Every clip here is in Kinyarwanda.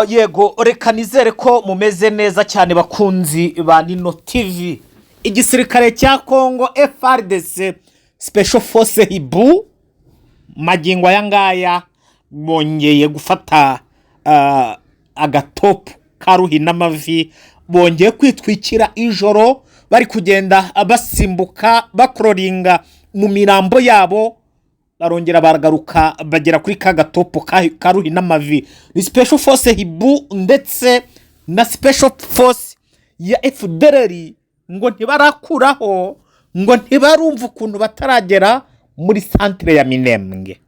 Yego, reka nizere ko mumeze neza cyane, bakunzi ba Nino TV. Igisirikare cya Congo, FARDC, Special Force Hiboux, magingo aya ngaya bongeye gufata agatopu ka Ruhinamavi. Bongeye kwitwikira ijoro, bari kugenda basimbuka, bakororinga mu mirambo yabo, barongera baragaruka bagera kuri ka gatopu ka Ruhinamavi. Ni Special Force Hiboux ndetse na Special Force ya FDLR, ngo ntibarakuraho, ngo ntibarumva ukuntu bataragera muri centre ya Minembwe.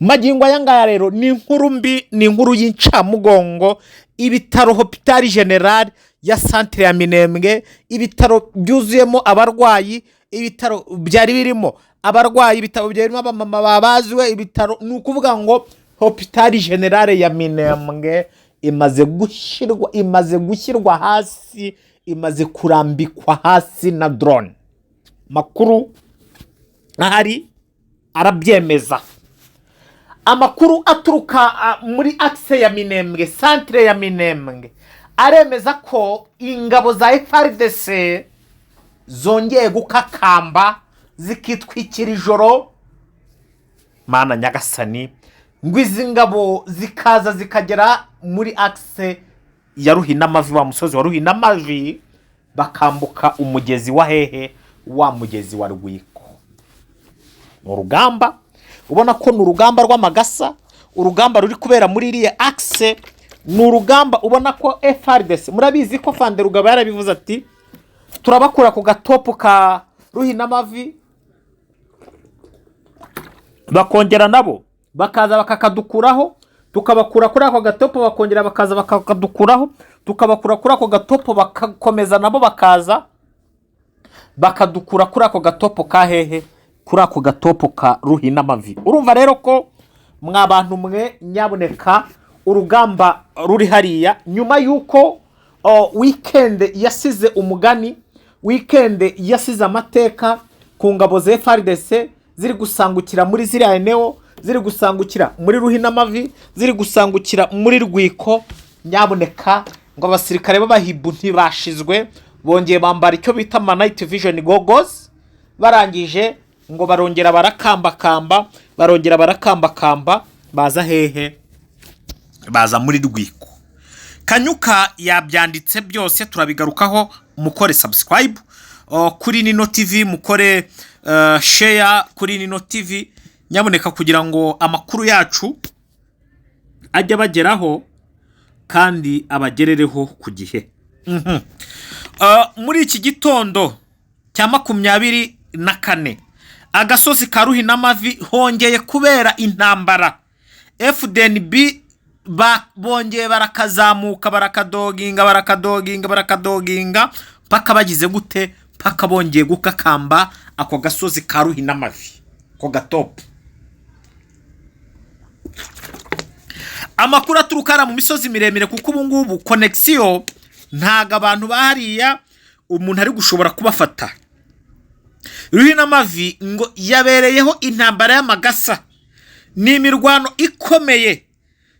Magingo aya ngaya rero ni inkuru mbi, ni inkuru y'incamugongo. Ibitaro, Hôpital Général ya centre ya Minembwe, ibitaro byuzuyemo abarwayi, ibitaro byari birimo abarwayi, ibitaro byari birimo abamama babazwe, ibitaro, ni ukuvuga ngo Hôpital Général ya Minembwe imaze gushyirwa hasi, imaze kurambikwa hasi na drone. Makuru ahari arabyemeza. Amakuru aturuka muri axe ya Minembwe, centre ya Minembwe, aremeza ko ingabo za FARDC zongeye gukakamba, zikitwikira ijoro. Mana nyagasani! Ngo izi ngabo zikaza zikagera muri axe ya Ruhinamavi, wa musozi wa Ruhinamavi, bakambuka umugezi wa hehe? Wa mugezi wa Rwiko. Ni urugamba ubona ko ni urugamba rw'amagasa, urugamba ruri kubera muri iriya axe. Ni urugamba ubona ko FARDC, murabizi ko Fande Rugaba yarabivuze ati: "Turabakura ku gatopu ka Ruhinamavi," bakongera nabo bakaza bakakadukuraho, tukabakura kuri ako gatopo, bakongera bakaza bakakadukuraho, tukabakura kuri ako gatopo, bakakomeza nabo bakaza bakadukura kuri ako gatopo ka hehe? Kuri ako gatopo ka Ruhinamavi. Urumva rero ko mwa bantu mwe, nyaboneka, urugamba ruri hariya nyuma y'uko weekend yasize umugani, weekend yasize amateka ku ngabo za FARDC ziri gusangukira muri ziriya eneo, ziri gusangukira muri Ruhinamavi, ziri gusangukira muri Rwiko. Nyaboneka, ngo abasirikare b'abahibu ntibashizwe, bongeye bambara icyo bita ama night vision goggles, barangije ngo barongera barakambakamba, barongera barakambakamba, baza hehe? Baza muri Rwiko. Kanyuka yabyanditse byose, turabigarukaho. Mukore subscribe kuri Nino TV, mukore share kuri Nino TV nyaboneka, kugira ngo amakuru yacu ajye abageraho kandi abagerereho ku gihe. Muri iki gitondo cya 24, agasozi ka Ruhinamavi hongeye kubera intambara. FDNB bongeye barakazamuka, barakadoginga, barakadoginga, barakadoginga, mpaka bagize gute? Mpaka bongeye gukakamba ako gasozi ka Ruhinamavi, ako gatopu. Amakuru aturuka hariya mu misozi miremire, kuko ubu ngubu connexion ntago abantu bahariya umuntu ari gushobora kubafata. Ruhinamavi ngo yabereyeho intambara y'amagasa, ni imirwano ikomeye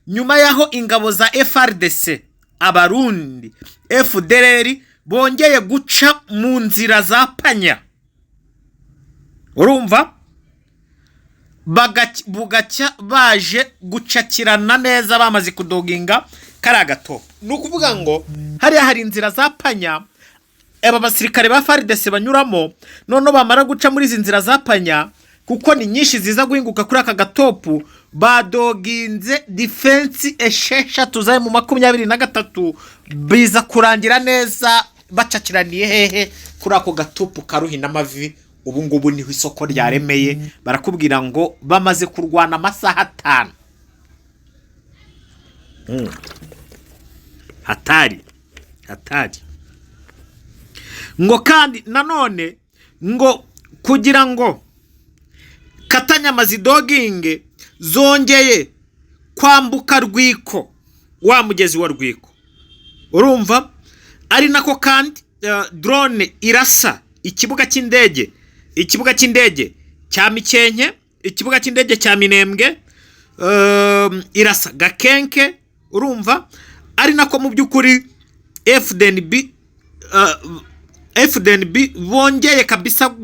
nyuma y'aho ingabo za FARDC, Abarundi, FDLR bongeye guca mu nzira za Panya. Urumva bugacya baje gucakirana neza, bamaze kudoginga kariya gato. Ni ukuvuga ngo hariya hari inzira za Panya aba basirikare ba FARDC banyuramo. Noneho bamara guca muri izi nzira za Panya, kuko ni nyinshi ziza guhinguka kuri aka gatopu, badoginze défense 6 za M23, biza kurangira neza bacakiraniye hehe? Kuri ako gatopu ka Ruhinamavi. Ubu ngubu niho isoko ryaremeye. Barakubwira ngo bamaze kurwana amasaha 5. Hatari hatari. Ngo kandi nanone ngo kugira ngo Katanyama zidoginge, zongeye kwambuka Rwiko, wa mugezi wa Rwiko. Urumva ari nako kandi drone irasa ikibuga cy'indege cya Mikenke, ikibuga cy'indege cya Minembwe, irasa Gakenke. Urumva Ari nako mu by'ukuri FDNB, FDNB bongeye kabisa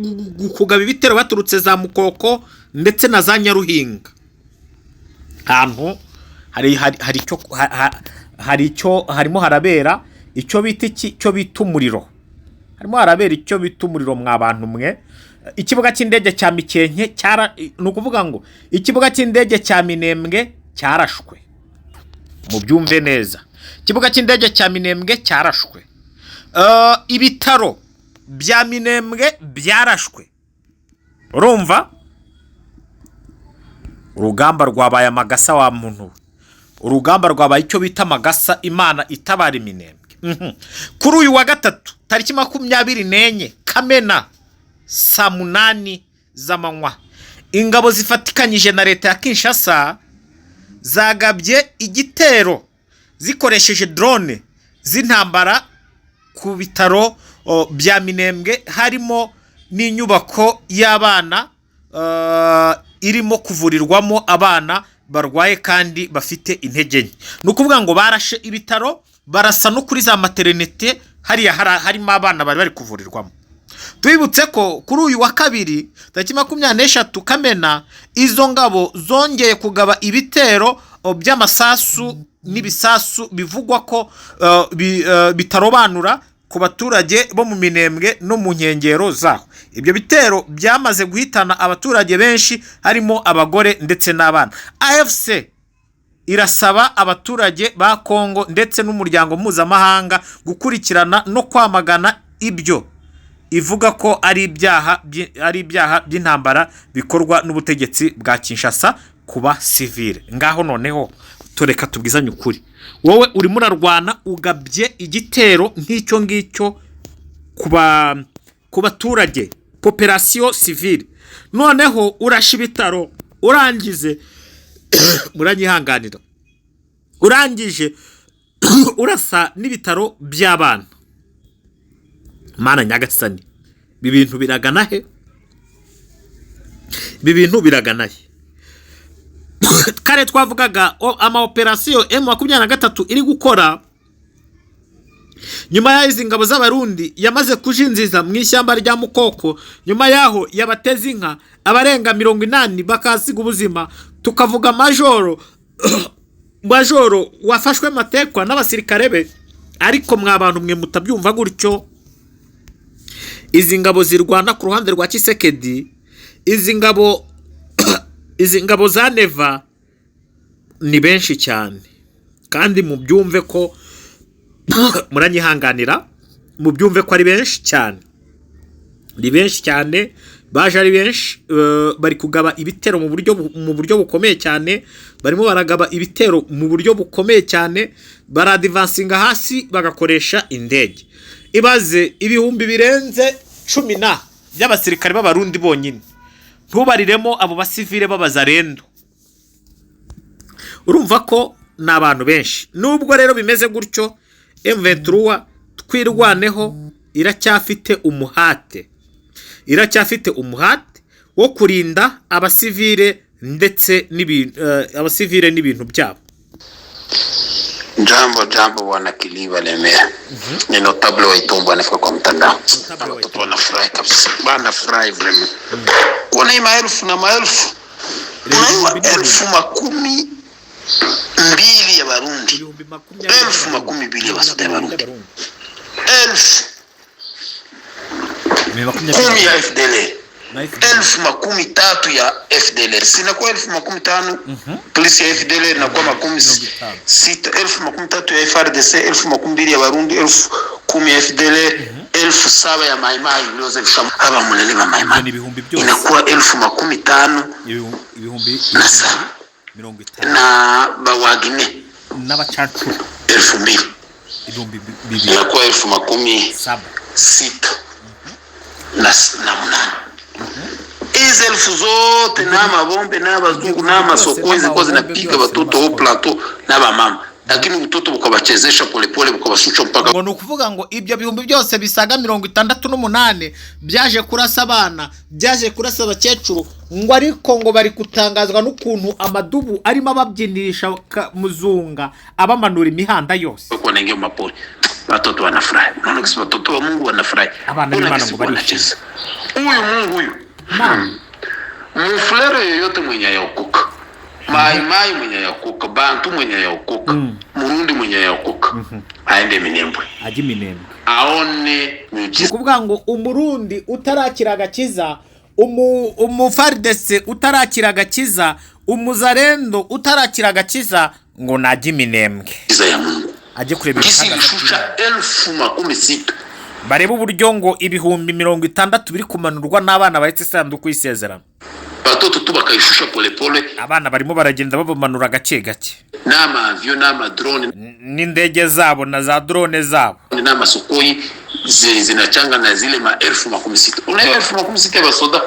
kugaba ibitero baturutse za Mukoko ndetse na za Nyaruhinga. Ahantu hari icyo hari icyo harimo harabera, icyo bita iki, icyo bita umuriro, harimo harabera icyo bita umuriro, mwa bantu mwe. Ikibuga cy'indege cya Mikenke cyara, ni ukuvuga ngo ikibuga cy'indege cya Minembwe cyarashwe, mubyumve neza, ikibuga cy'indege cya Minembwe cyarashwe. Ibitaro bya Minembwe byarashwe. Urumva urugamba rwabaye amagasa wa muntu we. Urugamba rwabaye icyo bita amagasa. Imana itabara Iminembwe. Kuri uyu wa gatatu tariki 24 Kamena saa 8 z'amanywa, ingabo zifatikanyije na leta ya Kinshasa zagabye igitero zikoresheje drone z'intambara ku bitaro bya Minembwe, harimo n'inyubako y'abana irimo kuvurirwamo abana barwaye kandi bafite intege nke. Ni ukuvuga ngo barashe ibitaro, barasa no kuri za maternité hariya harimo abana bari bari kuvurirwamo. Tubibutse ko kuri uyu wa kabiri tariki 23 Kamena izo ngabo zongeye kugaba ibitero by'amasasu n'ibisasu bivugwa ko bitarobanura ku baturage bo mu Minembwe no mu nkengero zaho. Ibyo bitero byamaze guhitana abaturage benshi, harimo abagore ndetse n'abana. AFC irasaba abaturage ba Kongo ndetse n'umuryango mpuzamahanga gukurikirana no kwamagana ibyo ivuga ko ari ibyaha by'intambara bikorwa n'ubutegetsi bwa Kinshasa kuba sivile. Ngaho noneho tureka tubwizanye ukuri, wowe urimo urarwana, ugabye igitero nk'icyo ngicyo ku baturage, population civile, noneho urasha ibitaro, urangize, muranyihanganira, urangije urasa n'ibitaro by'abana. Mana nyagasani, ibi bintu biragana he? Ibi bintu biragana he? Kare twavugaga ama opération M23 iri gukora nyuma y'izi ngabo z'Abarundi yamaze kujinjiza mu ishyamba rya Mukoko, nyuma yaho yabateze inka abarenga 80 bakasiga ubuzima, tukavuga majoro wafashwe matekwa n'abasirikare be. Ariko mwa bantu mwe mutabyumva gutyo, izi ngabo zirwana ku ruhande rwa Tshisekedi, izi ngabo za Neva ni benshi cyane, kandi mubyumve ko, muranyihanganira, mubyumve ko ari benshi cyane, ni benshi cyane, baje ari benshi, bari kugaba ibitero mu buryo bukomeye cyane, barimo baragaba ibitero mu buryo bukomeye cyane, baradivansinga hasi bagakoresha indege. Ibaze ibihumbi birenze cumi na by'abasirikare b'Abarundi bonyine, ntubariremo abo basivile b'Abazarendo. Urumva ko ni abantu benshi. Nubwo rero bimeze gutyo, M23 Twirwaneho iracyafite umuhate, iracyafite umuhate wo kurinda abasivile ndetse abasivile n'ibintu byabo. Jambo jambo, bwana Kiliba Lemea. Ni notable wa Itumbo anafika kwa mtandao. Notable wa Watoto wanafurahi kabisa, wanafurahi vraiment kuona hii maelfu na maelfu, unaiwa 20,000 ya Barundi, 20,000 20,000 ya basoda ya Barundi, 10,000 ya FDLR, 30,000 ya FDLR, sinakuwa 50,000 plus ya FDLR inakuwa 60,000, 30,000 ya FARDC, 20,000 ya Barundi, 10,000 ya FDLR, 7,000 ya Maimai Joseph haba munene ba Maimai, Ni ibihumbi byose. Inakuwa 50,000 ibihumbi na saba 50 na bawagine n'abacancuro 2,000 2000 inakuwa elfu makumi saba sita na munane. Hizi elfu zote na mabombe na bazungu na masoko zilikuwa zinapiga watoto au plateau na bamama. Lakini ubutoto bukabachezesha polepole, bukabashusha mpaka Ngo ni ukuvuga ngo ibyo bihumbi byose bisaga 68 byaje kurasa abana, byaje kurasa abakecuru, ngo ariko ngo bari gutangazwa n'ukuntu amadubu arimo ababyinisha muzunga, abamanura imihanda yose. Wako wanaingia mapori, watoto wanafurahi. Unaona kisi watoto wa Mungu wanafurahi. Abana Ona b'Imana kisi ngo barishimye. wanacheza. Huyu Mungu huyu. Naam. Mufulero yoyote mwenye yaokoka, maimai mwenye yaokoka, bantu mwenye yaokoka, murundi mwenye yaokoka, aende Minembwe Ajya Iminembwe aone ni miujiza ukuvuga ngo Umurundi utarakira agakiza, umufaridese utarakira agakiza, umuzarendo utarakira agakiza, ngo najye Iminembwe ya Mungu ajye kureba gisi ibitangaza ilishusha by'Imana. 60,000. Barebe uburyo ngo 60,000 biri kumanurwa n'abana bahetse isanduku y'isezerano. Batoto tu bakaishusha polepole Abana barimo baragenda babamanura gake gake n'ama avion n'ama drone n'indege zabo na za drone zabo. N'ama Sukhoi zinachanga na zile maelfu 60. Unayo 60,000 ya basoda.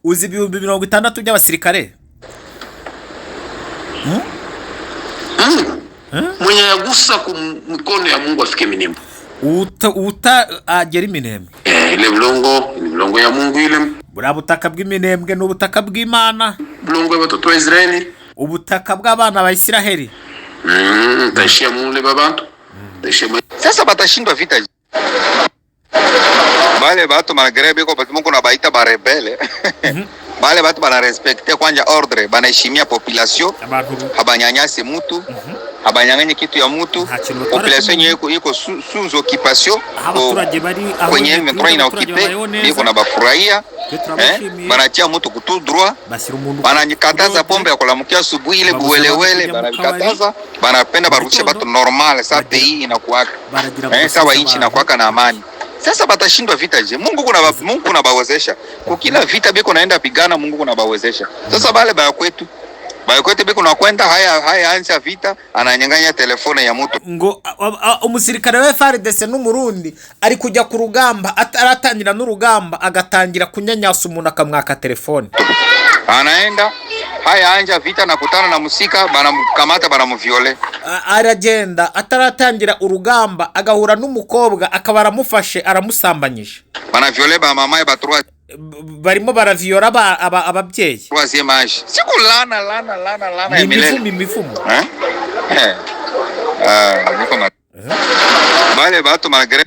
Uzi 60,000 by'abasirikare? Mungu mwenye yagusa ku mikono ya Mungu afike Minembwe. Uta agera Iminembwe. Eh, ile bulongo ni bulongo ya Mungu ile. Buriya butaka bw'Iminembwe ni ubutaka bw'Imana. Bulongo ya watoto wa Israeli. Ubutaka bw'abana ba Isiraheli. Taishia mule babantu taishia Sasa batashindwa vita bale batu malgré biko Mungu na baita ba rebelles, bale batu bana respecte kwanja ordre, banaheshimia population, Abantu habanyanyasi mutu, habanyang'anyi kitu ya mutu. Nta kintu batwara. Population yenye iko sous occupation Aho abaturage bari, aho kwenye abaturage M23 ina occupe babayeho neza. biko na bafurahia. Twe Eh, turabashimiye. banatia mutu kutu droit, Bashyira umuntu banakataza pombe ya kulamukia asubuhi ile Babuza buwelewele, abantu kujya mu banabikataza, banapenda barudishe Gitondo. batu normal sa Bagira- pays inakuwaka baragira eh, ngo sawa basize inchi abantu. inakuwaka na amani. Sasa batashindwa vita je? Mungu kuna bawezesha kukila vita biko naenda pigana, Mungu kuna bawezesha. Sasa bale baya kwetu, baya kwetu biko nakwenda haya haya anza vita, ananyang'anya telefone ya mutu. Ngo umusirikare wa FARDC n'Umurundi ari kujya ku rugamba, ataratangira n'urugamba agatangira kunyanyasa umuntu, akamwaka telefone. Anaenda haya anja vita, nakutana na musika, banamkamata, banamuviole. Aragenda ataratangira urugamba agahura n'umukobwa, akaba aramufashe, aramusambanyije. Banaviole ba mama ba trois Barimo baraviyora ababyeyi. troisième âge, siku lana lana lana lana Ni ya milele. imivumo, imivumo. Eh? Eh. Ah, niko bale batu malgré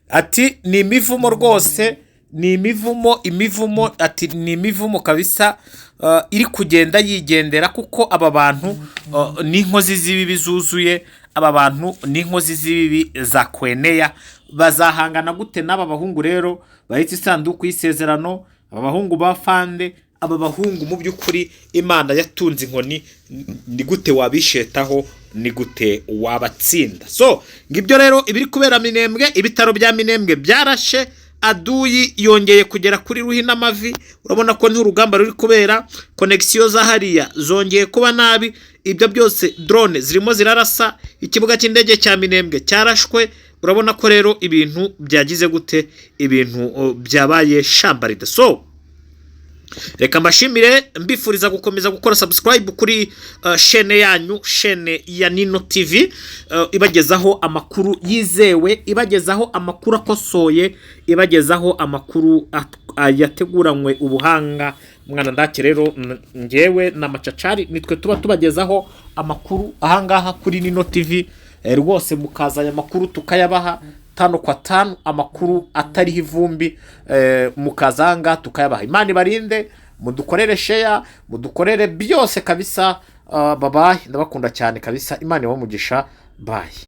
Ati ni imivumo rwose, ni imivumo, imivumo. Ati ni imivumo kabisa, iri kugenda yigendera, kuko aba bantu ni inkozi z'ibibi zuzuye. Aba bantu ni inkozi z'ibibi za kweneya. Bazahangana gute n'aba bahungu rero bahetse isanduku y'isezerano, aba bahungu ba fande, aba bahungu mu by'ukuri Imana yatunze inkoni? Ni gute wabishetaho? Ni gute wabatsinda? So ngibyo rero ibiri kubera Minembwe. Ibitaro bya Minembwe byarashe, aduyi yongeye kugera kuri ruhi n'amavi. Urabona ko n'urugamba ruri kubera, connexion za hariya zongeye kuba nabi. Ibyo byose drone zirimo zirarasa, ikibuga cy'indege cya Minembwe cyarashwe. Urabona ko rero ibintu byagize gute? Ibintu byabaye shambarida. So reka mbashimire, mbifuriza gukomeza gukora subscribe kuri chaîne yanyu, chaîne ya Nino TV, ibagezaho amakuru yizewe, ibagezaho amakuru akosoye, ibagezaho amakuru yateguranywe ubuhanga. Mwana ndake rero ngewe na Macacari nitwe tuba tubagezaho amakuru ahangaha kuri Nino TV. Rwose mukaza aya makuru tukayabaha tano kwa tano, amakuru atariho ivumbi. Mukaza ahangaha tukayabaha. Imana ibarinde, mudukorere share, mudukorere byose kabisa. Babaye, ndabakunda cyane kabisa. Imana ibahe umugisha, bye.